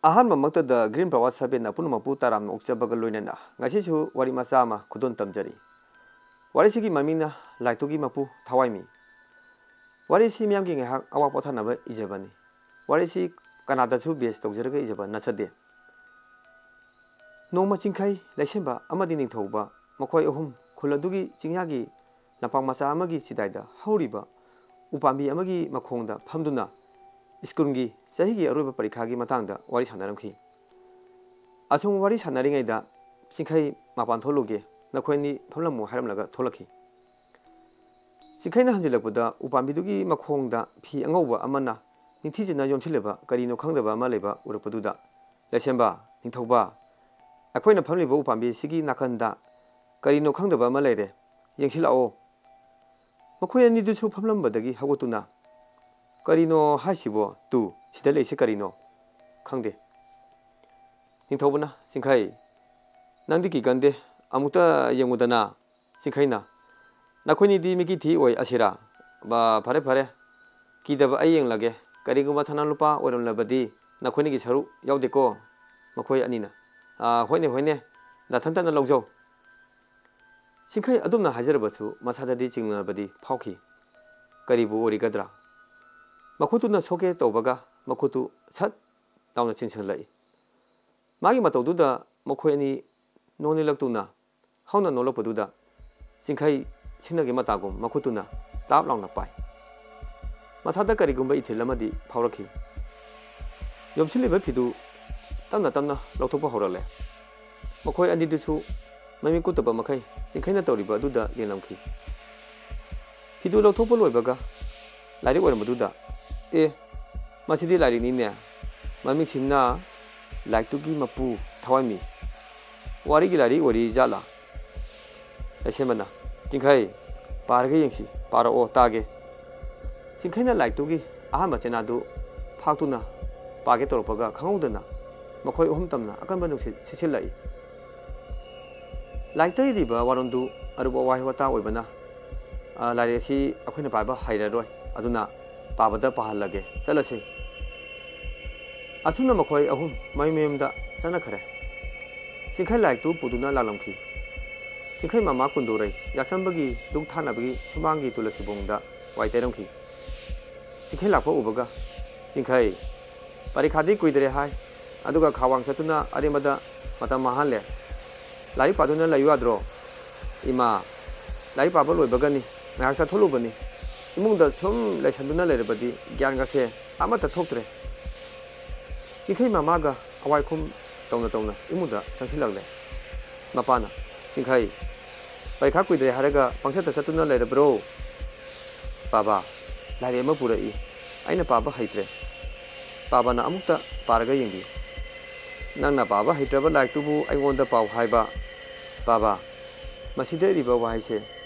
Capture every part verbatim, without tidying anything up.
ꯑꯍꯥꯟꯕꯃꯛꯇꯗ Green Power Seven ꯄꯨꯝꯅꯃꯛꯄꯨ ꯇꯔꯥꯝꯅ ꯑꯣꯛꯆꯕꯒ ꯂꯣꯏꯅꯅ ꯉꯁꯤꯁꯨ ꯋꯥꯔꯤ ꯃꯆꯥ ꯑꯃ ꯈꯨꯗꯣꯜ ꯇꯝꯖꯔꯤ꯫ ꯋꯥꯔꯤꯁꯤꯒꯤ ꯃꯃꯤꯡꯅ ꯂꯥꯏꯇꯨꯒꯤ ꯃꯄꯨ ꯊꯋꯥꯏꯃꯤ꯫ ꯋꯥꯔꯤꯁꯤ ꯃꯤꯌꯥꯝꯒꯤ ꯉꯥꯏꯍꯥꯛ ꯑꯋꯥ ꯄꯣꯊꯥꯅꯕ ꯏꯖꯕꯅꯤ꯫ ꯋꯥꯔꯤꯁꯤ ꯀꯅꯥꯗꯁꯨ base ꯇꯧꯖꯔꯒ ꯏꯖꯕ ꯅꯠꯆꯗꯦ꯫ ꯅꯣꯡꯃ ꯆꯤꯡꯈꯩ, ꯂꯩꯁꯦꯝꯕ ꯑꯃꯗꯤ ꯅꯤꯡꯊꯧꯕ, ꯃꯈꯣꯏ ꯑꯍꯨꯝ ꯈꯨꯜ ꯑꯗꯨꯒꯤ ꯆꯤꯡꯌꯥꯒꯤ ꯂꯝꯄꯥꯛ ꯃꯆꯥ ꯑꯃꯒꯤ ꯆꯤꯗꯥꯏꯗ ꯍꯧꯔꯤꯕ ꯎꯄꯥꯝꯕꯤ ꯑꯃꯒꯤ ꯃꯈꯣꯡꯗ ꯐꯝꯗꯨꯅ ꯁ꯭ꯀꯨꯜꯒꯤ ꯆꯍꯤꯒꯤ ꯑꯔꯣꯏꯕ ꯄꯔꯤꯈꯥꯒꯤ ꯃꯇꯥꯡꯗ ꯋꯥꯔꯤ ꯁꯥꯟꯅꯔꯝꯈꯤ꯫ ꯑꯁꯨꯝ ꯋꯥꯔꯤ ꯁꯥꯟꯅꯔꯤꯉꯩꯗ, "ꯆꯤꯡꯈꯩ, ꯃꯄꯥꯟ ꯊꯣꯛꯂꯨꯒꯦ, ꯅꯈꯣꯏ ꯑꯅꯤ ꯐꯝꯂꯝꯃꯨ" ꯍꯥꯏꯔꯝꯂꯒ ꯊꯣꯛꯂꯛꯈꯤ꯫ ꯆꯤꯡꯈꯩꯅ ꯍꯟꯖꯤꯜꯂꯛꯄꯗ ꯎꯄꯥꯝꯕꯤꯗꯨꯒꯤ ꯃꯈꯣꯡꯗ ꯐꯤ ꯑꯉꯧꯕ ꯑꯃꯅ ꯅꯤꯡꯊꯤꯖꯅ ꯌꯣꯝꯁꯤꯜꯂꯕ ꯀꯔꯤꯅꯣ ꯈꯪꯗꯕ ꯑꯃ ꯂꯩꯕ ꯎꯔꯛꯄꯗꯨꯗ, "ꯂꯩꯁꯦꯝꯕ, ꯅꯤꯡꯊꯧꯕ, ꯑꯩꯈꯣꯏꯅ ꯐꯝꯂꯤꯕ ꯎꯄꯥꯝꯕꯤ ꯑꯁꯤꯒꯤ ꯅꯥꯀꯟꯗ ꯀꯔꯤꯅꯣ ꯈꯪꯗꯕ ꯑꯃ ꯂꯩꯔꯦ, ꯌꯦꯡꯁꯤꯜꯂꯛꯑꯣ"꯫ ꯃꯈꯣꯏ ꯑꯅꯤꯗꯨꯁꯨ ꯐꯝꯂꯝꯕꯗꯒꯤ ꯍꯧꯒꯠꯇꯨꯅ, "ꯀꯔꯤꯅꯣ ꯍꯥꯏꯁꯤꯕꯣ? ꯇꯨ, ꯁꯤꯗ ꯂꯩꯁꯤ ꯀꯔꯤꯅꯣ? ꯈꯪꯗꯦ"꯫ ꯅꯤꯡꯊꯧꯕꯅ, "ꯆꯤꯡꯈꯩ, ꯅꯪꯗꯤ ꯀꯤꯒꯟꯗꯦ, ꯑꯃꯨꯛꯇ ꯌꯦꯡꯉꯨꯗꯅ"꯫ ꯆꯤꯡꯈꯩꯅ, "ꯅꯈꯣꯏꯅꯤꯗꯤ ꯃꯤꯀꯤ ꯊꯤ ꯑꯣꯏ ꯑꯁꯤꯔꯥ? ꯕꯥ, ꯐꯔꯦ, ꯐꯔꯦ, ꯀꯤꯗꯕ ꯑꯩ ꯌꯦꯡꯂꯒꯦ꯫ ꯀꯔꯤꯒꯨꯝꯕ ꯁꯅꯥ ꯂꯨꯄꯥ ꯑꯣꯏꯔꯝꯂꯕꯗꯤ ꯅꯈꯣꯏꯅꯤꯒꯤ ꯁꯔꯨꯛ ꯌꯥꯎꯗꯦꯀꯣ"꯫ ꯃꯈꯣꯏ ꯑꯅꯤꯅ, "ꯑꯥ, ꯍꯣꯏꯅꯦ, ꯍꯣꯏꯅꯦ, ꯅꯊꯟꯇꯅ ꯂꯧꯖꯧ"꯫ ꯆꯤꯡꯈꯩ ꯑꯗꯨꯝꯅ ꯍꯥꯏꯖꯔꯕꯁꯨ ꯃꯁꯥꯗꯗꯤ ꯆꯤꯡꯅꯕꯗꯤ ꯐꯥꯎꯈꯤ꯫ ꯀꯔꯤꯕꯨ ꯑꯣꯏꯔꯤꯒꯗ꯭ꯔꯥ? ꯃꯈꯨꯠꯇꯨꯅ ꯁꯣꯛꯀꯦ ꯇꯧꯕꯒ ꯃꯈꯨꯠꯇꯨ ꯁꯠ ꯂꯥꯎꯅ ꯆꯤꯡꯁꯤꯜꯂꯛꯏ꯫ ꯃꯥꯒꯤ ꯃꯇꯧꯗꯨꯗ ꯃꯈꯣꯏ ꯑꯅꯤ ꯅꯣꯡꯅꯤꯜꯂꯛꯇꯨꯅ ꯍꯧꯅ ꯅꯣꯛꯂꯛꯄꯗꯨꯗ ꯆꯤꯡꯈꯩ ꯁꯤꯡꯅꯒꯤ ꯃꯇꯥꯒꯨꯝ ꯃꯈꯨꯠꯇꯨꯅ ꯇꯥꯞ ꯂꯥꯎꯅ ꯄꯥꯏ꯫ ꯃꯁꯥꯗ ꯀꯔꯤꯒꯨꯝꯕ ꯏꯊꯤꯜ ꯑꯃꯗꯤ ꯐꯥꯎꯔꯛꯈꯤ꯫ ꯌꯣꯝꯁꯤꯜꯂꯤꯕ ꯐꯤꯗꯨ ꯇꯞꯅ ꯇꯞꯅ ꯂꯧꯊꯣꯛꯄ ꯍꯧꯔꯛꯂꯦ꯫ ꯃꯈꯣꯏ ꯑꯅꯤꯗꯨꯁꯨ ꯃꯃꯤꯠ ꯀꯨꯠꯇꯕ ꯃꯈꯩ ꯆꯤꯡꯈꯩꯅ ꯇꯧꯔꯤꯕ ꯑꯗꯨꯗ ꯌꯦꯡꯂꯝꯈꯤ꯫ ꯐꯤꯗꯨ ꯂꯧꯊꯣꯛꯄ ꯂꯣꯏꯕꯒ ꯂꯥꯏꯔꯤꯛ ꯑꯣꯏꯔꯝꯕꯗꯨꯗ, "ꯑꯦ, ꯃꯁꯤꯗꯤ ꯂꯥꯏꯔꯤꯛꯅꯤꯅꯦ꯫ ꯃꯃꯤꯡꯁꯤꯅ ꯂꯥꯏꯇꯨꯒꯤ ꯃꯄꯨ ꯊꯋꯥꯏꯃꯤ꯫ ꯋꯥꯔꯤꯒꯤ ꯂꯥꯏꯔꯤꯛ ꯑꯣꯏꯔꯤ ꯖꯥꯠꯂꯥ?" ꯂꯩꯁꯦꯝꯕꯅ, "ꯆꯤꯡꯈꯩ, ꯄꯥꯔꯒ ꯌꯦꯡꯁꯤ, ꯄꯥꯔꯛꯑꯣ ꯇꯥꯒꯦ"꯫ ꯆꯤꯡꯈꯩꯅ ꯂꯥꯏꯔꯤꯛꯇꯨꯒꯤ ꯑꯍꯥꯟꯕ ꯆꯦꯅꯥꯗꯨ ꯐꯥꯛꯇꯨꯅ ꯄꯥꯒꯦ ꯇꯧꯔꯛꯄꯒ ꯈꯪꯍꯧꯗꯅ ꯃꯈꯣꯏ ꯑꯍꯨꯝ ꯇꯝꯅ ꯑꯀꯟꯕ ꯅꯨꯡꯁꯤꯠ ꯁꯤꯠꯆꯤꯜꯂꯛꯏ꯫ ꯂꯥꯏꯔꯤꯛꯇ ꯏꯔꯤꯕ ꯋꯥꯔꯣꯜꯗꯨ ꯑꯔꯨꯕ ꯋꯥꯍꯩ ꯋꯥꯇꯥ ꯑꯣꯏꯕꯅ, ꯑ, ꯂꯥꯏꯔꯤꯛ ꯑꯁꯤ ꯑꯩꯈꯣꯏꯅ ꯄꯥꯕ ꯍꯩꯔꯔꯣꯏ, ꯑꯗꯨꯅ ꯄꯥꯕꯗ ꯄꯥꯍꯜꯂꯒꯦ, ꯆꯠꯂꯁꯤ꯫ ꯑꯁꯨꯝꯅ ꯃꯈꯣꯏ ꯑꯍꯨꯝ ꯃꯌꯨꯝ ꯃꯌꯨꯝꯗ ꯆꯠꯅꯈ꯭ꯔꯦ꯫ ꯆꯤꯡꯈꯩ ꯂꯥꯏꯔꯤꯛꯇꯨ ꯄꯨꯗꯨꯅ ꯂꯥꯛꯂꯝꯈꯤ꯫ ꯆꯤꯡꯈꯩ ꯃꯃꯥ ꯀꯨꯟꯗꯣꯔꯩ ꯌꯥꯆꯝꯕꯒꯤ ꯗꯨꯛ ꯊꯥꯅꯕꯒꯤ ꯁꯨꯃꯥꯡꯒꯤ ꯇꯨꯂꯁꯤ ꯕꯣꯡꯗ ꯋꯥꯏ ꯇꯩꯔꯝꯈꯤ꯫ ꯆꯤꯡꯈꯩ ꯂꯥꯛꯄ ꯎꯕꯒ, "ꯆꯤꯡꯈꯩ, ꯄꯔꯤꯈꯥꯗꯤ ꯀꯨꯏꯗ꯭ꯔꯦ ꯍꯥꯏ, ꯑꯗꯨꯒ ꯈꯥꯋꯥꯡ ꯆꯠꯇꯨꯅ ꯑꯔꯦꯝꯕꯗ ꯃꯇꯝ ꯃꯥꯡꯍꯜꯂꯦ꯫ ꯂꯥꯏꯔꯤꯛ ꯄꯥꯗꯨꯅ ꯂꯩꯌꯨ ꯌꯥꯗ꯭ꯔꯣ?" "ꯏꯃꯥ, ꯂꯥꯏꯔꯤꯛ ꯄꯥꯕ ꯂꯣꯏꯕꯒꯅꯤ, ꯉꯥꯏꯍꯥꯛ ꯆꯠꯊꯣꯛꯂꯨꯕꯅꯤ꯫ ꯏꯃꯨꯡꯗ ꯁꯨꯝ ꯂꯩꯁꯟꯗꯨꯅ ꯂꯩꯔꯕꯗꯤ ꯒ꯭ꯌꯥꯟꯒꯁꯦ ꯑꯃꯠꯇ ꯊꯣꯛꯇ꯭ꯔꯦ꯫" ꯆꯤꯡꯈꯩ ꯃꯃꯥꯒ ꯑꯋꯥꯏꯈꯨꯝ ꯇꯧꯅ ꯇꯧꯅ ꯏꯃꯨꯡꯗ ꯆꯪꯁꯤꯜꯂꯛꯂꯦ꯫ ꯃꯄꯥꯅ, "ꯆꯤꯡꯈꯩ, ꯄꯔꯤꯈꯥ ꯀꯨꯏꯗ꯭ꯔꯦ ꯍꯥꯏꯔꯒ ꯄꯪꯆꯠꯇ ꯆꯠꯇꯨꯅ ꯂꯩꯔꯕ꯭ꯔꯣ?" "ꯄꯥꯕꯥ, ꯂꯥꯏꯔꯤꯛ ꯑꯃ ꯄꯨꯔꯛꯏ꯫ ꯑꯩꯅ ꯄꯥꯕ ꯍꯩꯇ꯭ꯔꯦ꯫ ꯄꯥꯕꯅ ꯑꯃꯨꯛꯇ ꯄꯥꯔꯒ ꯌꯦꯡꯕꯤꯌꯨ꯫" "ꯅꯪꯅ ꯄꯥꯕ ꯍꯩꯇ꯭ꯔꯕ ꯂꯥꯏꯔꯤꯛꯇꯨꯕꯨ ꯑꯩꯉꯣꯟꯗ ꯄꯥꯎ ꯍꯥꯏꯕ?" "ꯄꯥꯕꯥ, ꯃꯁꯤꯗ ꯏꯔꯤꯕ ꯋꯥꯍꯩꯁꯦ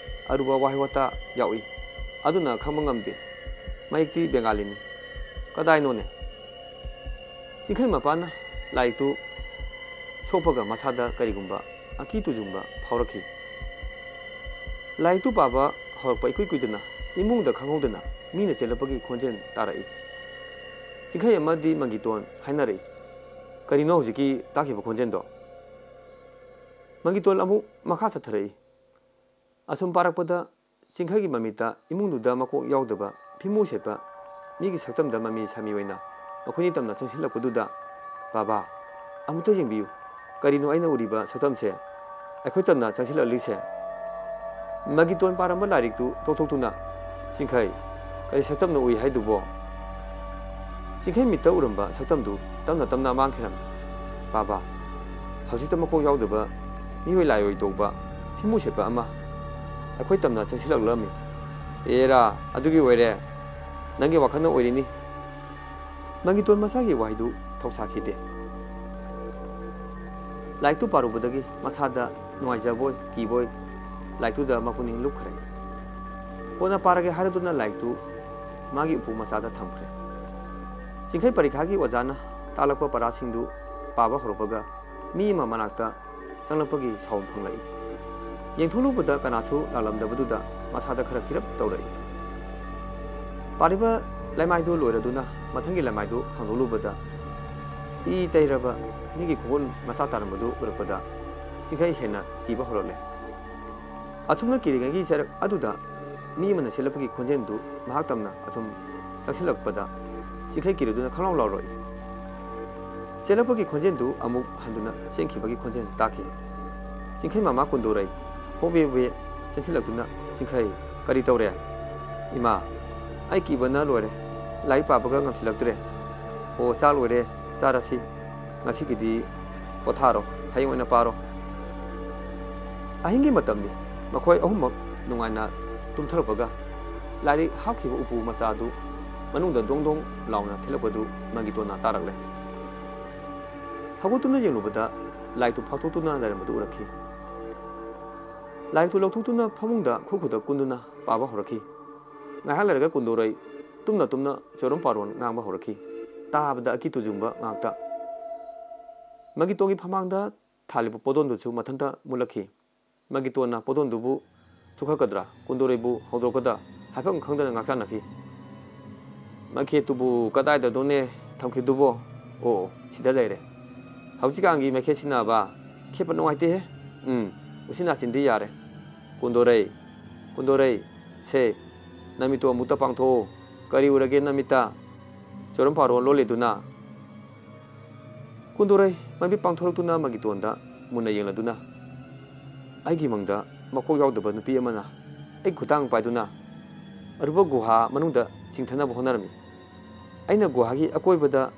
ꯑꯔꯨꯕ ꯋꯥꯍꯩ ꯋꯥꯇꯥ ꯌꯥꯎꯏ, ꯑꯗꯨꯅ ꯈꯪꯕ ꯉꯝꯗꯦ꯫ ꯃꯌꯦꯛꯇꯤ ꯕꯦꯡꯒꯥꯂꯤꯅꯤ꯫ ꯀꯗꯥꯏꯅꯣꯅꯦ?" ꯆꯤꯡꯈꯩ ꯃꯄꯥꯅ ꯂꯥꯏꯔꯤꯛꯇꯨ ꯁꯣꯛꯄꯒ ꯃꯁꯥꯗ ꯀꯔꯤꯒꯨꯝꯕ ꯑꯀꯤ ꯇꯨꯖꯨꯡꯕ ꯐꯥꯎꯔꯛꯈꯤ꯫ ꯂꯥꯏꯔꯤꯛꯇꯨ ꯄꯥꯕ ꯍꯧꯔꯛꯄ ꯏꯀꯨꯏ ꯀꯨꯏꯗꯅ ꯏꯃꯨꯡꯗ ꯈꯪꯍꯧꯗꯅ ꯃꯤꯅ ꯆꯦꯜꯂꯛꯄꯒꯤ ꯈꯣꯟꯖꯦꯜ ꯇꯥꯔꯛꯏ꯫ ꯆꯤꯡꯈꯩ ꯑꯃꯗꯤ ꯃꯪꯒꯤꯇꯣꯟ ꯍꯥꯏꯅꯔꯛꯏ꯫ "ꯀꯔꯤꯅꯣ ꯍꯧꯖꯤꯛꯀꯤ ꯇꯥꯈꯤꯕ ꯈꯣꯟꯖꯦꯜꯗꯣ?" ꯃꯪꯒꯤꯇꯣꯟ ꯑꯃꯨꯛ ꯃꯈꯥ ꯆꯠꯊꯔꯛꯏ꯫ ꯑꯁꯨꯝ ꯄꯥꯔꯛꯄꯗ ꯆꯤꯡꯈꯩꯒꯤ ꯃꯃꯤꯠꯇ ꯏꯃꯨꯡꯗꯨꯗ ꯃꯀꯣꯛ ꯌꯥꯎꯗꯕ ꯐꯤꯃꯨ ꯁꯦꯠꯄ ꯃꯤꯒꯤ ꯁꯛꯇꯝꯗ ꯃꯃꯤ ꯁꯥꯃꯤ ꯑꯣꯏꯅ ꯃꯈꯣꯏꯅꯤ ꯇꯝꯅ ꯆꯪꯁꯤꯜꯂꯛꯄꯗꯨꯗ, "ꯕꯥꯕꯥ, ꯑꯃꯨꯛꯇ ꯌꯦꯡꯕꯤꯌꯨ, ꯀꯔꯤꯅꯣ ꯑꯩꯅ ꯎꯔꯤꯕ ꯁꯛꯇꯝꯁꯦ? ꯑꯩꯈꯣꯏ ꯇꯝꯅ ꯆꯪꯁꯤꯜꯂꯛꯂꯤꯁꯦ?" ꯃꯪꯒꯤꯇꯣꯟ ꯄꯥꯔꯝꯕ ꯂꯥꯏꯔꯤꯛꯇꯨ ꯇꯣꯛꯊꯣꯛꯇꯨꯅ, "ꯆꯤꯡꯈꯩ, ꯀꯔꯤ ꯁꯛꯇꯝꯅꯣ ꯎꯏ ꯍꯥꯏꯗꯨꯕꯣ?" ꯆꯤꯡꯈꯩ ꯃꯤꯠꯇ ꯎꯔꯝꯕ ꯁꯛꯇꯝꯗꯨ ꯇꯞꯅ ꯇꯞꯅ ꯃꯥꯡꯈꯤꯔꯝꯃꯤ꯫ "ꯕꯥꯕꯥ, ꯍꯧꯖꯤꯛꯇ ꯃꯀꯣꯛ ꯌꯥꯎꯗꯕ ꯃꯤꯑꯣꯏ ꯂꯥꯏꯑꯣꯏ ꯇꯧꯕ ꯐꯤꯃꯨ ꯁꯦꯠꯄ ꯑꯃ ꯑꯩꯈꯣꯏ ꯇꯝꯅ ꯆꯪꯁꯤꯜꯂꯛꯂꯝꯃꯤ꯫" "ꯑꯦꯔꯥ, ꯑꯗꯨꯒꯤ ꯑꯣꯏꯔꯦ꯫ ꯅꯪꯒꯤ ꯋꯥꯈꯜꯅ ꯑꯣꯏꯔꯤꯅꯤ꯫" ꯃꯪꯒꯤꯇꯣꯟ ꯃꯁꯥꯒꯤ ꯋꯥꯍꯩꯗꯨ ꯊꯧꯁꯥꯈꯤꯗꯦ꯫ ꯂꯥꯏꯔꯤꯛꯇꯨ ꯄꯥꯔꯨꯕꯗꯒꯤ ꯃꯁꯥꯗ ꯅꯨꯡꯉꯥꯏꯖꯕꯣꯏ ꯀꯤꯕꯣꯏ ꯂꯥꯏꯔꯤꯛꯇꯨꯗ ꯃꯄꯨꯛꯅꯤꯡ ꯂꯨꯞꯈ꯭ꯔꯦ꯫ ꯀꯣꯟꯅ ꯄꯥꯔꯒꯦ ꯍꯥꯏꯔꯗꯨꯅ ꯂꯥꯏꯔꯤꯛꯇꯨ ꯃꯥꯒꯤ ꯎꯄꯨ ꯃꯆꯥꯗ ꯊꯝꯈ꯭ꯔꯦ꯫ ꯆꯤꯡꯈꯩ ꯄꯔꯤꯈꯥꯒꯤ ꯑꯣꯖꯥꯅ ꯇꯥꯛꯂꯛꯄ ꯄꯔꯥꯁꯤꯡꯗꯨ ꯄꯥꯕ ꯍꯧꯔꯛꯄꯒ ꯃꯤ ꯑꯃ ꯃꯅꯥꯛꯇ ꯆꯪꯂꯛꯄꯒꯤ ꯁꯥꯎꯟ ꯐꯪꯂꯛꯏ꯫ ꯌꯦꯡꯊꯣꯛꯂꯨꯕꯗ ꯀꯅꯥꯁꯨ ꯂꯥꯛꯂꯝꯗꯕꯗꯨꯗ ꯃꯁꯥꯗ ꯈꯔ ꯀꯤꯔꯞ ꯇꯧꯔꯛꯏ꯫ ꯄꯥꯔꯤꯕ ꯂꯩꯃꯥꯏꯗꯨ ꯂꯣꯏꯔꯗꯨꯅ ꯃꯊꯪꯒꯤ ꯂꯩꯃꯥꯏꯗꯨ ꯍꯥꯡꯗꯣꯛꯂꯨꯕꯗ ꯏ ꯇꯩꯔꯕ ꯃꯤꯒꯤ ꯈꯣꯡꯒꯨꯜ ꯃꯆꯥ ꯇꯥꯔꯝꯕꯗꯨ ꯎꯔꯛꯄꯗ ꯆꯤꯡꯈꯩ ꯍꯦꯟꯅ ꯀꯤꯕ ꯍꯧꯔꯛꯂꯦ꯫ ꯑꯁꯨꯝꯅ ꯀꯤꯔꯤꯉꯩꯒꯤ ꯆꯩꯔꯛ ꯑꯗꯨꯗ ꯃꯤ ꯑꯃꯅ ꯆꯦꯜꯂꯛꯄꯒꯤ ꯈꯣꯟꯖꯦꯜꯗꯨ ꯃꯍꯥꯛ ꯇꯝꯅ ꯑꯁꯨꯝ ꯆꯪꯁꯤꯜꯂꯛꯄꯗ ꯆꯤꯡꯈꯩ ꯀꯤꯔꯗꯨꯅ ꯈꯪꯂꯥꯎ ꯂꯥꯎꯔꯛꯏ꯫ ꯆꯦꯜꯂꯛꯄꯒꯤ ꯈꯣꯟꯖꯦꯜꯗꯨ ꯑꯃꯨꯛ ꯍꯟꯗꯨꯅ ꯆꯦꯟꯈꯤꯕꯒꯤ ꯈꯣꯟꯖꯦꯜ ꯇꯥꯈꯤ꯫ ꯆꯤꯡꯈꯩ ꯃꯃꯥ ꯀꯨꯟꯗꯣꯔꯩ ꯍꯣꯕꯦ ꯍꯣꯕꯦ ꯆꯦꯟꯁꯤꯜꯂꯛꯇꯨꯅ, "ꯆꯤꯡꯈꯩ, ꯀꯔꯤ ꯇꯧꯔꯦ?" "ꯏꯃꯥ, ꯑꯩ ꯀꯤꯕꯅ ꯂꯣꯏꯔꯦ꯫ ꯂꯥꯏꯔꯤꯛ ꯄꯥꯕꯒ ꯉꯝꯁꯤꯜꯂꯛꯇ꯭ꯔꯦ꯫ ꯑꯣ, ꯆꯥꯛ ꯂꯣꯏꯔꯦ, ꯆꯥꯔꯁꯤ꯫ ꯉꯁꯤꯒꯤꯗꯤ ꯄꯣꯊꯥꯔꯣ, ꯍꯌꯦꯡ ꯑꯣꯏꯅ ꯄꯥꯔꯣ꯫" ꯑꯍꯤꯡꯒꯤ ꯃꯇꯝꯅꯤ꯫ ꯃꯈꯣꯏ ꯑꯍꯨꯝꯃꯛ ꯅꯨꯡꯉꯥꯏꯅ ꯇꯨꯝꯊꯔꯛꯄꯒ ꯂꯥꯏꯔꯤꯛ ꯍꯥꯞꯈꯤꯕ ꯎꯄꯨ ꯃꯆꯥꯗꯨ ꯃꯅꯨꯡꯗ ꯗꯣꯡ ꯗꯣꯡ ꯂꯥꯎꯅ ꯊꯤꯜꯂꯛꯄꯗꯨ ꯃꯪꯒꯤꯇꯣꯟꯅ ꯇꯥꯔꯛꯂꯦ꯫ ꯍꯧꯒꯠꯇꯨꯅ ꯌꯦꯡꯂꯨꯕꯗ ꯂꯥꯏꯗꯨ ꯐꯥꯛꯇꯣꯛꯇꯨꯅ ꯂꯩꯔꯝꯕꯗꯨ ꯎꯔꯛꯈꯤ꯫ ꯂꯥꯏꯔꯤꯛꯇꯨ ꯂꯧꯊꯣꯛꯇꯨꯅ ꯐꯃꯨꯡꯗ ꯈꯨ ꯈꯨꯗꯛ ꯀꯨꯟꯗꯨꯅ ꯄꯥꯕ ꯍꯧꯔꯛꯈꯤ꯫ ꯉꯥꯏꯍꯥꯛ ꯂꯩꯔꯒ ꯀꯨꯟꯗꯣꯔꯩ ꯇꯨꯝꯅ ꯇꯨꯝꯅ ꯆꯣꯔꯝ ꯄꯥꯔꯣꯟ ꯉꯥꯡꯕ ꯍꯧꯔꯛꯈꯤ꯫ ꯇꯥꯕꯗ ꯑꯀꯤ ꯇꯨꯖꯨꯡꯕ ꯉꯥꯛꯇ꯫ ꯃꯪꯒꯤꯇꯣꯟꯒꯤ ꯐꯃꯥꯡꯗ ꯊꯥꯜꯂꯤꯕ ꯄꯣꯗꯣꯟꯗꯨꯁꯨ ꯃꯊꯟꯇ ꯃꯨꯠꯂꯛꯈꯤ꯫ ꯃꯪꯒꯤꯇꯣꯟꯅ ꯄꯣꯗꯣꯟꯗꯨꯕꯨ ꯆꯨꯞꯈꯠꯀꯗ꯭ꯔꯥ, ꯀꯨꯟꯗꯣꯔꯩꯕꯨ ꯍꯧꯗꯣꯛꯀꯗ꯭ꯔꯥ ꯍꯥꯏꯐꯝ ꯈꯪꯗꯅ ꯉꯥꯛꯆꯥꯟꯅꯈꯤ꯫ "ꯃꯩꯈꯦꯠꯇꯨꯕꯨ ꯀꯗꯥꯏꯗꯅꯣꯅꯦ ꯊꯝꯈꯤꯗꯨꯕꯣ? ꯑꯣ, ꯑꯣ, ꯁꯤꯗ ꯂꯩꯔꯦ꯫ ꯍꯧꯖꯤꯛꯀꯥꯟꯒꯤ ꯃꯩꯈꯦꯠ ꯁꯤꯟꯅꯕ ꯈꯦꯠꯄ ꯅꯨꯡꯉꯥꯏꯇꯦꯍꯦ꯫ ꯎꯝ, ꯎꯆꯤꯟ ꯅꯥꯆꯤꯟꯗꯤ ꯌꯥꯔꯦ꯫ ꯀꯨꯟꯗꯣꯔꯩ, ꯀꯨꯟꯗꯣꯔꯩ, ꯁꯦ, ꯅꯃꯤꯠꯇꯣ ꯑꯃꯨꯛꯇ ꯄꯥꯡꯊꯣꯛꯑꯣ꯫ ꯀꯔꯤ ꯎꯔꯒꯦ ꯅꯃꯤꯠꯇ?" ꯆꯣꯔꯝ ꯄꯥꯔꯣ ꯂꯣꯜꯂꯤꯗꯨꯅ꯫ ꯀꯨꯟꯗꯣꯔꯩ ꯃꯃꯤꯠ ꯄꯥꯡꯊꯣꯔꯛꯇꯨꯅ ꯃꯪꯒꯤꯇꯣꯟꯗ ꯃꯨꯟꯅ ꯌꯦꯡꯂꯗꯨꯅ, "ꯑꯩꯒꯤ ꯃꯪꯗ ꯃꯀꯣꯛ ꯌꯥꯎꯗꯕ ꯅꯨꯄꯤ ꯑꯃꯅ ꯑꯩ ꯈꯨꯗꯥꯡ ꯄꯥꯏꯗꯨꯅ ꯑꯔꯨꯕ ꯒꯨꯍꯥ ꯃꯅꯨꯡꯗ ꯆꯤꯡꯊꯅꯕ ꯍꯣꯠꯅꯔꯝꯃꯤ꯫ ꯑꯩꯅ ꯒꯨꯍꯥꯒꯤ ꯑꯀꯣꯏꯕꯗ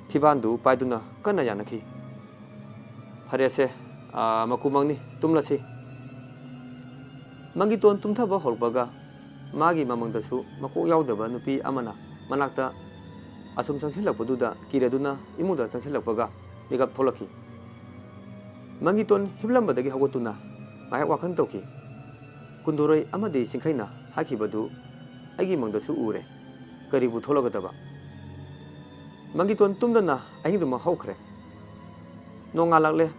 ꯐꯤꯕꯥꯟꯗꯨ ꯄꯥꯏꯗꯨꯅ ꯀꯟꯅ ꯌꯥꯅꯈꯤ꯫ ꯐꯔꯦꯁꯦ, ꯑꯥ, ꯃꯀꯨ ꯃꯪꯅꯤ, ꯇꯨꯝꯂꯁꯤ꯫" ꯃꯪꯒꯤꯇꯣꯟ ꯇꯨꯝꯊꯕ ꯍꯧꯔꯛꯄꯒ ꯃꯥꯒꯤ ꯃꯃꯪꯗꯁꯨ ꯃꯀꯣꯛ ꯌꯥꯎꯗꯕ ꯅꯨꯄꯤ ꯑꯃꯅ ꯃꯅꯥꯛꯇ ꯑꯁꯨꯝ ꯆꯪꯁꯤꯜꯂꯛꯄꯗꯨꯗ ꯀꯤꯔꯗꯨꯅ ꯏꯃꯨꯡꯗ ꯆꯪꯁꯤꯜꯂꯛꯄꯒ ꯃꯤꯀꯞ ꯊꯣꯛꯂꯛꯈꯤ꯫ ꯃꯪꯒꯤꯇꯣꯟ ꯍꯤꯞꯂꯝꯕꯗꯒꯤ ꯍꯧꯒꯠꯇꯨꯅ ꯉꯥꯏꯍꯥꯛ ꯋꯥꯈꯜ ꯇꯧꯈꯤ꯫ ꯀꯨꯟꯗꯣꯔꯩ ꯑꯃꯗꯤ ꯆꯤꯡꯈꯩꯅ ꯍꯥꯏꯈꯤꯕꯗꯨ ꯑꯩꯒꯤ ꯃꯪꯗꯁꯨ ꯎꯔꯦ꯫ ꯀꯔꯤꯕꯨ ꯊꯣꯛꯂꯒꯗꯕ? ꯃꯪꯒꯤꯇꯣꯟ ꯇꯨꯝꯗꯅ ꯑꯍꯤꯡꯗꯨꯃ ꯍꯧꯈ꯭ꯔꯦ꯫ ꯅꯣꯡꯉꯥꯜꯂꯛꯂꯦ꯫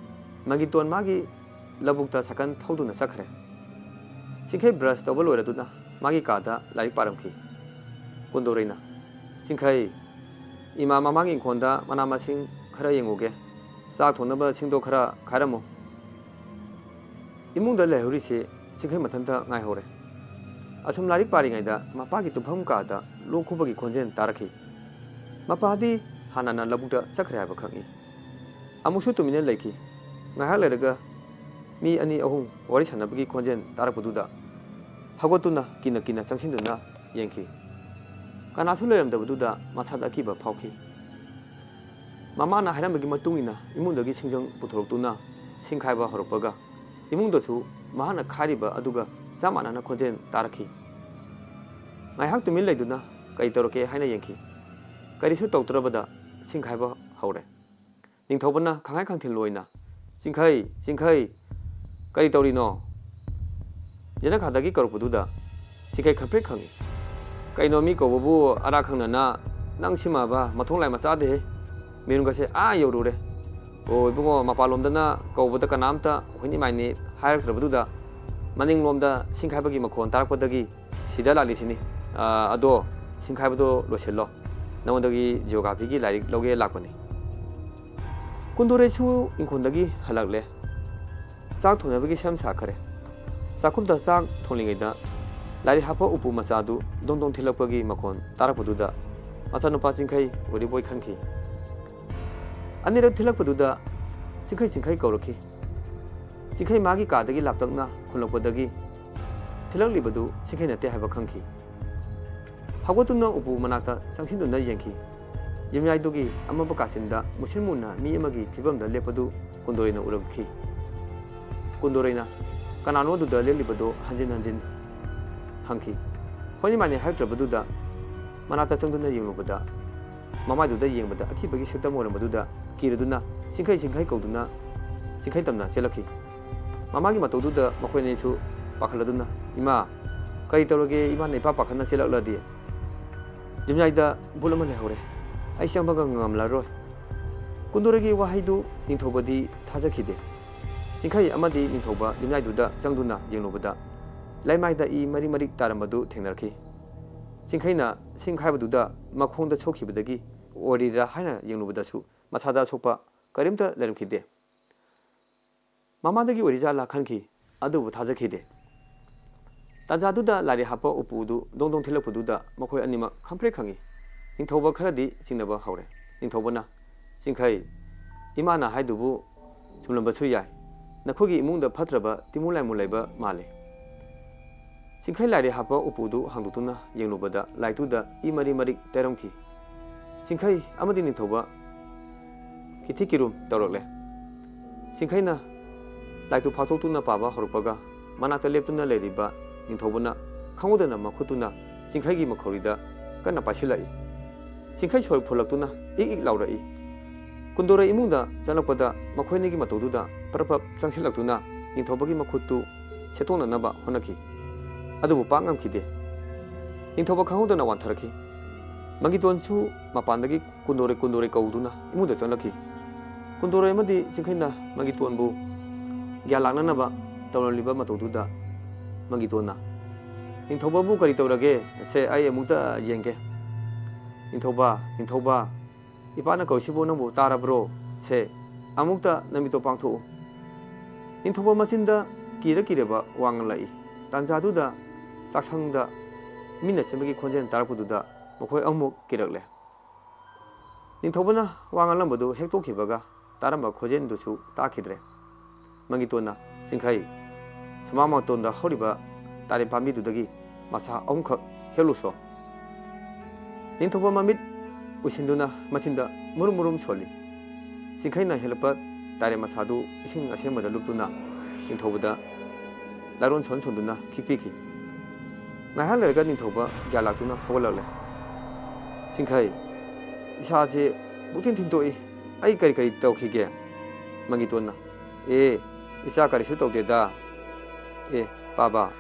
ꯃꯪꯒꯤꯇꯣꯟ ꯃꯥꯒꯤ ꯂꯧꯕꯨꯛꯇ ꯁꯥꯏꯀꯜ ꯊꯧꯗꯨꯅ ꯆꯠꯈ꯭ꯔꯦ꯫ ꯆꯤꯡꯈꯩ ꯕ꯭ꯔꯁ ꯇꯧꯕ ꯂꯣꯏꯔꯗꯨꯅ ꯃꯥꯒꯤ ꯀꯥꯗ ꯂꯥꯏꯔꯤꯛ ꯄꯥꯔꯝꯈꯤ꯫ ꯀꯨꯟꯗꯣꯔꯩꯅ, "ꯆꯤꯡꯈꯩ, "ꯏꯃꯥ, ꯃꯃꯥꯡꯒꯤ ꯏꯪꯈꯣꯜꯗ ꯃꯅꯥ ꯃꯁꯤꯡ ꯈꯔ ꯌꯦꯡꯉꯨꯒꯦ꯫ ꯆꯥꯛ ꯊꯣꯡꯅꯕ ꯁꯤꯡꯗꯣ ꯈꯔ ꯈꯥꯏꯔꯝꯃꯨ꯫" ꯏꯃꯨꯡꯗ ꯂꯩꯍꯧꯔꯤꯁꯦ ꯆꯤꯡꯈꯩ ꯃꯊꯟꯇ ꯉꯥꯏꯍꯧꯔꯦ꯫ ꯑꯁꯨꯝ ꯂꯥꯏꯔꯤꯛ ꯄꯥꯔꯤꯉꯩꯗ ꯃꯄꯥꯒꯤ ꯇꯨꯝꯐꯝ ꯀꯥꯗ ꯂꯣꯛ ꯈꯨꯕꯒꯤ ꯈꯣꯟꯖꯦꯜ ꯇꯥꯔꯛꯈꯤ꯫ ꯃꯄꯥꯗꯤ ꯍꯥꯟꯅꯅ ꯂꯧꯕꯨꯛꯇ ꯆꯠꯈ꯭ꯔꯦ ꯍꯥꯏꯕ ꯈꯪꯏ꯫ ꯑꯃꯨꯛꯁꯨ ꯇꯨꯃꯤꯟꯅ ꯂꯩꯈꯤ꯫ ꯉꯥꯏꯍꯥꯛ ꯂꯩꯔꯒ ꯃꯤ ꯑꯅꯤ ꯑꯍꯨꯝ ꯋꯥꯔꯤ ꯁꯥꯟꯅꯕꯒꯤ ꯈꯣꯟꯖꯦꯜ ꯇꯥꯔꯛꯄꯗꯨꯗ ꯍꯧꯒꯠꯇꯨꯅ ꯀꯤꯅ ꯀꯤꯅ ꯆꯪꯁꯤꯟꯗꯨꯅ ꯌꯦꯡꯈꯤ꯫ ꯀꯅꯥꯁꯨ ꯂꯩꯔꯝꯗꯕꯗꯨꯗ ꯃꯁꯥꯗ ꯑꯀꯤꯕ ꯐꯥꯎꯈꯤ꯫ ꯃꯃꯥꯅ ꯍꯥꯏꯔꯝꯕꯒꯤ ꯃꯇꯨꯡ ꯏꯟꯅ ꯏꯃꯨꯡꯗꯒꯤ ꯁꯤꯡꯖꯪ ꯄꯨꯊꯣꯔꯛꯇꯨꯅ ꯁꯤꯡ ꯈꯥꯏꯕ ꯍꯧꯔꯛꯄꯒ ꯏꯃꯨꯡꯗꯁꯨ ꯃꯍꯥꯛꯅ ꯈꯥꯏꯔꯤꯕ ꯑꯗꯨꯒ ꯆꯞ ꯃꯥꯟꯅꯅ ꯈꯣꯟꯖꯦꯜ ꯇꯥꯔꯛꯈꯤ꯫ ꯉꯥꯏꯍꯥꯛ ꯇꯨꯃꯤꯟ ꯂꯩꯗꯨꯅ ꯀꯔꯤ ꯇꯧꯔꯛꯀꯦ ꯍꯥꯏꯅ ꯌꯦꯡꯈꯤ꯫ ꯀꯔꯤꯁꯨ ꯇꯧꯗ꯭ꯔꯕꯗ ꯁꯤꯡ ꯈꯥꯏꯕ ꯍꯧꯔꯦ꯫ ꯅꯤꯡꯊꯧꯕꯅ ꯈꯪꯍꯥꯏ ꯈꯪꯊꯤꯜ ꯑꯣꯏꯅ, "ꯆꯤꯡꯈꯩ, ꯆꯤꯡꯈꯩ, ꯀꯔꯤ ꯇꯧꯔꯤꯅꯣ?" ꯌꯦꯅꯈꯥꯗꯒꯤ ꯀꯧꯔꯛꯄꯗꯨꯗ ꯆꯤꯡꯈꯩ ꯈꯪꯄ꯭ꯔꯦꯛ ꯈꯪꯉꯤ꯫ "ꯀꯩꯅꯣ, ꯃꯤ ꯀꯧꯕꯕꯨ ꯑꯔꯥ ꯈꯪꯅꯅ, ꯅꯪ ꯁꯤꯃꯕ ꯃꯊꯣꯡ ꯂꯥꯏ ꯃꯆꯥꯗꯦꯍꯦ꯫ ꯃꯤꯔꯨꯝꯒꯁꯦ ꯑꯥ ꯌꯧꯔꯨꯔꯦ꯫ ꯑꯣ ꯏꯕꯨꯡꯉꯣ, ꯃꯄꯥꯟꯂꯣꯝꯗꯅ ꯀꯧꯕꯗ ꯀꯅꯥꯝꯇ ꯍꯣꯏꯅꯤ ꯃꯥꯏꯅꯤ ꯍꯥꯏꯔꯛꯇ꯭ꯔꯕꯗꯨꯗ ꯃꯅꯤꯡꯂꯣꯝꯗ ꯁꯤꯡ ꯈꯥꯏꯕꯒꯤ ꯃꯈꯣꯟ ꯇꯥꯔꯛꯄꯗꯒꯤ ꯁꯤꯗ ꯂꯥꯛꯂꯤꯁꯤꯅꯤ꯫ ꯑꯥ, ꯑꯗꯣ ꯁꯤꯡ ꯈꯥꯏꯕꯗꯣ ꯂꯣꯏꯁꯤꯜꯂꯣ꯫ ꯅꯉꯣꯟꯗꯒꯤ ꯖꯤꯑꯣꯒ꯭ꯔꯥꯐꯤꯒꯤ ꯂꯥꯏꯔꯤꯛ ꯂꯧꯒꯦ ꯂꯥꯛꯄꯅꯤ꯫" ꯀꯨꯟꯗꯣꯔꯩꯁꯨ ꯏꯪꯈꯣꯜꯗꯒꯤ ꯍꯜꯂꯛꯂꯦ꯫ ꯆꯥꯛ ꯊꯣꯡꯅꯕꯒꯤ ꯁꯦꯝ ꯁꯥꯈꯔꯦ꯫ ꯆꯥꯛꯈꯨꯝꯗ ꯆꯥꯛ ꯊꯣꯡꯂꯤꯉꯩꯗ ꯂꯥꯏꯔꯤꯛ ꯍꯥꯞꯄ ꯎꯄꯨ ꯃꯆꯥꯗꯨ ꯗꯣꯡ ꯗꯣꯡ ꯊꯤꯜꯂꯛꯄꯒꯤ ꯃꯈꯣꯟ ꯇꯥꯔꯛꯄꯗꯨꯗ ꯃꯆꯥꯅꯨꯄꯥ ꯆꯤꯡꯈꯩ ꯑꯣꯏꯔꯤꯕꯣꯏ ꯈꯟꯈꯤ꯫ ꯑꯅꯤꯔꯛ ꯊꯤꯜꯂꯛꯄꯗꯨꯗ ꯆꯤꯡꯈꯩ ꯆꯤꯡꯈꯩ ꯀꯧꯔꯛꯈꯤ꯫ ꯆꯤꯡꯈꯩ ꯃꯥꯒꯤ ꯀꯥꯗꯒꯤ ꯂꯥꯞꯇꯛꯅ ꯈꯨꯝꯂꯛꯄꯗꯒꯤ ꯊꯤꯜꯂꯛꯂꯤꯕꯗꯨ ꯆꯤꯡꯈꯩ ꯅꯠꯇꯦ ꯍꯥꯏꯕ ꯈꯪꯈꯤ꯫ ꯍꯧꯒꯠꯇꯨꯅ ꯎꯄꯨ ꯃꯅꯥꯛꯇ ꯆꯪꯁꯤꯟꯗꯨꯅ ꯌꯦꯡꯈꯤ꯫ ꯌꯨꯝꯌꯥꯏꯗꯨꯒꯤ ꯑꯃꯝꯕ ꯀꯥꯆꯤꯟꯗ ꯃꯨꯁꯤꯟ ꯃꯨꯅ ꯃꯤ ꯑꯃꯒꯤ ꯐꯤꯕꯝꯗ ꯂꯦꯞꯄꯗꯨ ꯀꯨꯟꯗꯣꯔꯩꯅ ꯎꯔꯝꯈꯤ꯫ ꯀꯨꯟꯗꯣꯔꯩꯅ ꯀꯅꯥꯅꯣ ꯑꯗꯨꯗ ꯂꯦꯞꯂꯤꯕꯗꯨ ꯍꯟꯖꯤꯟ ꯍꯟꯖꯤꯟ ꯍꯪꯈꯤ꯫ ꯍꯣꯏꯅꯤ ꯃꯥꯅꯤ ꯍꯥꯏꯔꯛꯇ꯭ꯔꯕꯗꯨꯗ ꯃꯅꯥꯛꯇ ꯆꯪꯗꯨꯅ ꯌꯦꯡꯂꯨꯕꯗ ꯃꯃꯥꯏꯗꯨꯗ ꯌꯦꯡꯕꯗ ꯑꯀꯤꯕꯒꯤ ꯁꯛꯇꯝ ꯑꯣꯏꯔꯝꯕꯗꯨꯗ ꯀꯤꯔꯗꯨꯅ ꯆꯤꯡꯈꯩ ꯆꯤꯡꯈꯩ ꯀꯧꯗꯨꯅ ꯆꯤꯡꯈꯩ ꯇꯝꯅ ꯆꯦꯜꯂꯛꯈꯤ꯫ ꯃꯃꯥꯒꯤ ꯃꯇꯧꯗꯨꯗ ꯃꯈꯣꯏ ꯑꯅꯤꯁꯨ ꯄꯥꯈꯠꯂꯗꯨꯅ, "ꯏꯃꯥ, ꯀꯔꯤ ꯇꯧꯔꯒꯦ? ꯏꯃꯥꯅ ꯏꯄꯥ ꯄꯥꯈꯠꯅ ꯆꯦꯜꯂꯛꯂꯗꯤ?" "ꯌꯨꯝꯌꯥꯏꯗ ꯚꯨꯠ ꯑꯃ ꯂꯩꯍꯧꯔꯦ꯫ ꯑꯩ ꯆꯪꯕꯒ ꯉꯝꯂꯔꯣꯏ꯫" ꯀꯨꯟꯗꯣꯔꯩꯒꯤ ꯋꯥꯍꯩꯗꯨ ꯅꯤꯡꯊꯧꯕꯗꯤ ꯊꯥꯖꯈꯤꯗꯦ꯫ ꯆꯤꯡꯈꯩ ꯑꯃꯗꯤ ꯅꯤꯡꯊꯧꯕ ꯌꯨꯝꯌꯥꯏꯗꯨꯗ ꯆꯪꯗꯨꯅ ꯌꯦꯡꯂꯨꯕꯗ ꯂꯩꯃꯥꯏꯗ ꯏ ꯃꯔꯤꯛ ꯃꯔꯤꯛ ꯇꯥꯔꯝꯕꯗꯨ ꯊꯦꯡꯅꯔꯛꯈꯤ꯫ ꯆꯤꯡꯈꯩꯅ ꯁꯤꯡ ꯈꯥꯏꯕꯗꯨꯗ ꯃꯈꯣꯡꯗ ꯁꯣꯛꯈꯤꯕꯗꯒꯤ ꯑꯣꯏꯔꯤꯔꯥ ꯍꯥꯏꯅ ꯌꯦꯡꯂꯨꯕꯗꯁꯨ ꯃꯁꯥꯗ ꯑꯁꯣꯛꯄ ꯀꯔꯤꯝꯇ ꯂꯩꯔꯝꯈꯤꯗꯦ꯫ ꯃꯃꯥꯗꯒꯤ ꯑꯣꯏꯔꯤꯖꯥꯠꯂꯥ ꯈꯟꯈꯤ, ꯑꯗꯨꯕꯨ ꯊꯥꯖꯈꯤꯗꯦ꯫ ꯇꯥꯟꯖꯥꯗꯨꯗ ꯂꯥꯏꯔꯤ ꯍꯥꯞꯄ ꯎꯄꯨꯗꯨ ꯗꯣꯡ ꯗꯣꯡ ꯊꯤꯜꯂꯛꯄꯗꯨꯗ ꯃꯈꯣꯏ ꯑꯅꯤꯃꯛ ꯈꯪꯄ꯭ꯔꯦꯛ ꯈꯪꯏ꯫ ꯅꯤꯡꯊꯧꯕ ꯈꯔꯗꯤ ꯆꯤꯡꯅꯕ ꯍꯧꯔꯦ꯫ ꯅꯤꯡꯊꯧꯕꯅ, "ꯆꯤꯡꯈꯩ, ꯏꯃꯥꯅ ꯍꯥꯏꯗꯨꯕꯨ ꯆꯨꯝꯂꯝꯕꯁꯨ ꯌꯥꯏ꯫ ꯅꯈꯣꯏꯒꯤ ꯏꯃꯨꯡꯗ ꯐꯠꯇ꯭ꯔꯕ ꯇꯤꯃꯨ ꯂꯥꯏꯃꯨ ꯂꯩꯕ ꯃꯥꯜꯂꯤ꯫" ꯆꯤꯡꯈꯩ ꯂꯥꯏꯔꯤ ꯍꯥꯞꯄ ꯎꯄꯨꯗꯨ ꯍꯥꯡꯗꯣꯛꯇꯨꯅ ꯌꯦꯡꯂꯨꯕꯗ ꯂꯥꯏꯔꯤꯛꯇꯨꯗ ꯏ ꯃꯔꯤꯛ ꯃꯔꯤꯛ ꯇꯩꯔꯝꯈꯤ꯫ ꯆꯤꯡꯈꯩ ꯑꯃꯗꯤ ꯅꯤꯡꯊꯧꯕ ꯀꯤꯊꯤ ꯀꯤꯔꯨꯝ ꯇꯧꯔꯛꯂꯦ꯫ ꯆꯤꯡꯈꯩꯅ ꯂꯥꯏꯔꯤꯛꯇꯨ ꯐꯥꯛꯇꯣꯛꯇꯨꯅ ꯄꯥꯕ ꯍꯧꯔꯛꯄꯒ, ꯃꯅꯥꯛꯇ ꯂꯦꯞꯇꯨꯅ ꯂꯩꯔꯤꯕ ꯅꯤꯡꯊꯧꯕꯅ ꯈꯪꯍꯧꯗꯅ ꯃꯈꯨꯠꯇꯨꯅ ꯆꯤꯡꯈꯩꯒꯤ ꯃꯈꯧꯔꯤꯗ ꯀꯟꯅ ꯄꯥꯏꯁꯤꯜꯂꯛꯏ꯫ ꯆꯤꯡꯈꯩ ꯁꯣꯔ ꯐꯨꯜꯂꯛꯇꯨꯅ ꯏꯛ ꯏꯛ ꯂꯥꯎꯔꯛꯏ꯫ ꯀꯨꯟꯗꯣꯔꯩ ꯏꯃꯨꯡꯗ ꯆꯪꯂꯛꯄꯗ ꯃꯈꯣꯏ ꯑꯅꯤꯒꯤ ꯃꯇꯧꯗꯨꯗ ꯄ꯭ꯔꯞ ꯄ꯭ꯔꯞ ꯆꯪꯁꯤꯜꯂꯛꯇꯨꯅ ꯅꯤꯡꯊꯧꯕꯒꯤ ꯃꯈꯨꯠꯇꯨ ꯁꯦꯠꯇꯣꯛꯅꯅꯕ ꯍꯣꯠꯅꯈꯤ꯫ ꯑꯗꯨꯕꯨ ꯄꯥꯛ ꯉꯝꯈꯤꯗꯦ꯫ ꯅꯤꯡꯊꯧꯕ ꯈꯪꯍꯧꯗꯅ ꯋꯥꯟꯊꯔꯛꯈꯤ꯫ ꯃꯪꯒꯤꯇꯣꯟꯁꯨ ꯃꯄꯥꯟꯗꯒꯤ ꯀꯨꯟꯗꯣꯔꯩ ꯀꯨꯟꯗꯣꯔꯩ ꯀꯧꯗꯨꯅ ꯏꯃꯨꯡꯗ ꯆꯪꯂꯛꯈꯤ꯫ ꯀꯨꯟꯗꯣꯔꯩ ꯑꯃꯗꯤ ꯆꯤꯡꯈꯩꯅ ꯃꯪꯒꯤꯇꯣꯟꯕꯨ ꯒ꯭ꯌꯥꯟ ꯂꯥꯛꯅꯅꯕ ꯇꯧꯔꯝꯂꯤꯕ ꯃꯇꯧꯗꯨꯗ ꯃꯪꯒꯤꯇꯣꯟꯅ, "ꯅꯤꯡꯊꯧꯕꯕꯨ ꯀꯔꯤ ꯇꯧꯔꯒꯦ? ꯁꯦ, ꯑꯩ ꯑꯃꯨꯛꯇ ꯌꯦꯡꯒꯦ꯫" "ꯅꯤꯡꯊꯧꯕ, ꯅꯤꯡꯊꯧꯕ, ꯏꯄꯥꯅ ꯀꯧꯔꯤꯁꯤꯕꯨ ꯅꯪꯕꯨ ꯇꯥꯔꯕ꯭ꯔꯣ? ꯁꯦ, ꯑꯃꯨꯛꯇ ꯅꯃꯤꯠꯇꯣ ꯄꯥꯡꯊꯣꯛꯎ꯫" ꯅꯤꯡꯊꯧꯕ ꯃꯆꯤꯟꯗ ꯀꯤꯔ ꯀꯤꯔꯕ ꯋꯥ ꯉꯥꯡꯂꯛꯏ꯫ ꯇꯥꯟꯖꯥꯗꯨꯗ ꯆꯥꯛꯁꯪꯗ ꯃꯤꯅ ꯆꯦꯟꯕꯒꯤ ꯈꯣꯟꯖꯦꯜ ꯇꯥꯔꯛꯄꯗꯨꯗ ꯃꯈꯣꯏ ꯑꯍꯨꯝꯃꯛ ꯀꯤꯔꯛꯂꯦ꯫ ꯅꯤꯡꯊꯧꯕꯅ ꯋꯥ ꯉꯥꯡꯂꯝꯕꯗꯨ ꯍꯦꯛ ꯇꯣꯛꯈꯤꯕꯒ ꯇꯥꯔꯝꯕ ꯈꯣꯟꯖꯦꯜꯗꯨꯁꯨ ꯇꯥꯈꯤꯗ꯭ꯔꯦ꯫ ꯃꯪꯒꯤꯇꯣꯟꯅ, "ꯆꯤꯡꯈꯩ, ꯁꯨꯃꯥꯡ ꯃꯇꯣꯟꯗ ꯍꯧꯔꯤꯕ ꯇꯥꯔꯦ ꯄꯥꯝꯕꯤꯗꯨꯗꯒꯤ ꯃꯁꯥ ꯑꯍꯨꯝꯈꯛ ꯍꯦꯛꯂꯨꯁꯣ꯫" ꯅꯤꯡꯊꯧꯕ ꯃꯃꯤꯠ ꯎꯏꯁꯤꯟꯗꯨꯅ ꯃꯆꯤꯟꯗ ꯃꯨꯔꯨꯝ ꯃꯨꯔꯨꯝ ꯁꯣꯜꯂꯤ꯫ ꯆꯤꯡꯈꯩꯅ ꯍꯦꯛꯂꯛꯄ ꯇꯥꯔꯦ ꯃꯁꯥꯗꯨ ꯏꯁꯤꯡ ꯑꯁꯦꯡꯕꯗ ꯂꯨꯞꯇꯨꯅ ꯅꯤꯡꯊꯧꯕꯗ ꯂꯥꯏꯔꯣꯟ ꯁꯣꯟ ꯁꯣꯟꯗꯨꯅ ꯈꯤꯛꯄꯤꯈꯤ꯫ ꯉꯥꯏꯍꯥꯛ ꯂꯩꯔꯒ ꯅꯤꯡꯊꯧꯕ ꯒ꯭ꯌꯥꯟ ꯂꯥꯛꯇꯨꯅ ꯍꯧꯒꯠꯂꯛꯂꯦ꯫ "ꯆꯤꯡꯈꯩ, ꯏꯁꯥꯁꯦ ꯄꯨꯛꯊꯤꯟ ꯊꯤꯟꯗꯣꯛꯏ꯫ ꯑꯩ ꯀꯔꯤ ꯀꯔꯤ ꯇꯧꯈꯤꯒꯦ?" ꯃꯪꯒꯤꯇꯣꯟꯅ, "ꯑꯦ, ꯏꯆꯥ, ꯀꯔꯤꯁꯨ ꯇꯧꯗꯦꯗ꯫ ꯑꯦ, ꯄꯥꯕ,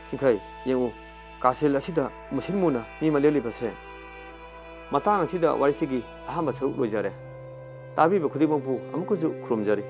ꯆꯤꯡꯈꯩ, ꯌꯦꯡꯉꯨ, ꯀꯥꯁꯤꯜ ꯑꯁꯤꯗ ꯃꯨꯁꯤꯟ ꯃꯨꯅ ꯃꯤ ꯑꯃ ꯂꯦꯞꯂꯤꯕꯁꯦ꯫ ꯃꯇꯥꯡ ꯑꯁꯤꯗ ꯋꯥꯔꯤꯁꯤꯒꯤ ꯑꯍꯥꯟꯕ ꯁꯔꯨꯛ ꯂꯣꯏꯖꯔꯦ꯫ ꯇꯥꯕꯤꯕ ꯈꯨꯗꯤꯡꯃꯛꯄꯨ ꯑꯃꯨꯛꯀꯁꯨ ꯈꯨꯔꯨꯝꯖꯔꯤ꯫"